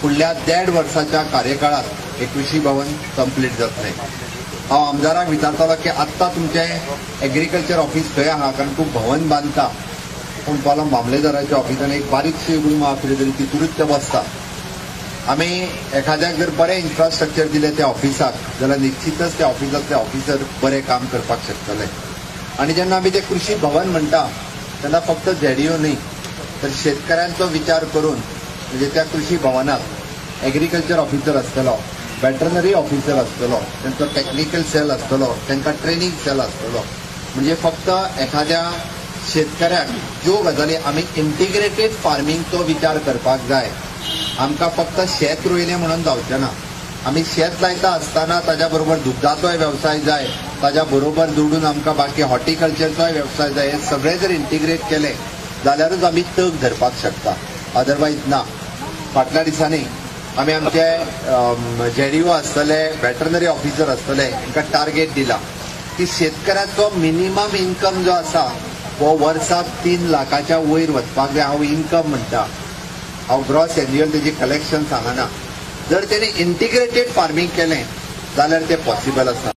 फुडल्या 1.5 वर्साच्या कार्यकाळात हे कृषी भवन कंप्लीट जातलें. हांव आमदाराक विचारतालो की आत्तां तुमचें एग्रीकल्चर ऑफिस खंय आहा, कारण तूं भवन बांदता. पूण पालो मामलेदाराच्या ऑफिसान एक बारीकशी रूम आहा कितें तरी तितूनच ते बसता. आमी एखाद्याक जर बरें इन्फ्रास्ट्रक्चर दिलें त्या ऑफिसाक जाल्यार निश्चितच त्या ऑफिसांतले ऑफिसर बरें काम करपाक शकतले. आनी जेन्ना आमी ते कृषी भवन म्हणटा तेन्ना फक्त झेडीओ न्ही तर शेतकऱ्यांचो विचार करून म्हणजे त्या कृषी भवनात एग्रीकल्चर ऑफिसर आसतलो, वेटरनरी ऑफिसर आसतलो, तांचो टॅक्निकल सेल आसतलो, तांकां ट्रेनिंग सेल आसतलो. म्हणजे फक्त एखाद्या शेतकऱ्याक ज्यो गजाली आमी इंटिग्रेटेड फार्मिंगचो विचार करपाक जाय. आमकां फक्त शेत रोयलें म्हणून जावचें ना, आमी शेत लायता आसतना ताज्या बरोबर दुग्धाचोय वेवसाय जाय, ताज्या बरोबर जोडून आमकां बाकी हॉर्टिकल्चरचोय वेवसाय जाय. हे सगळे जर इंटिग्रेट केले जाल्यारूच आमी तग धरपाक शकता, अदरवायज ना. फाटल्या दिसांनी आमी आमचे जेडीओ आसतले, वेटरनरी ऑफिसर आसतले हांकां टार्गेट दिला की शेतकऱ्याचो मिनिमम इन्कम जो आसा हो वर्साक 3 लाखाच्या वयर वचपाक जाय. हांव इन्कम म्हणटा, हांव ग्रॉस एन्युअल तेजी कलेक्शन सांगना. जर तेणी इंटिग्रेटेड फार्मींग केलें जाल्यार तें पॉसिबल आसा.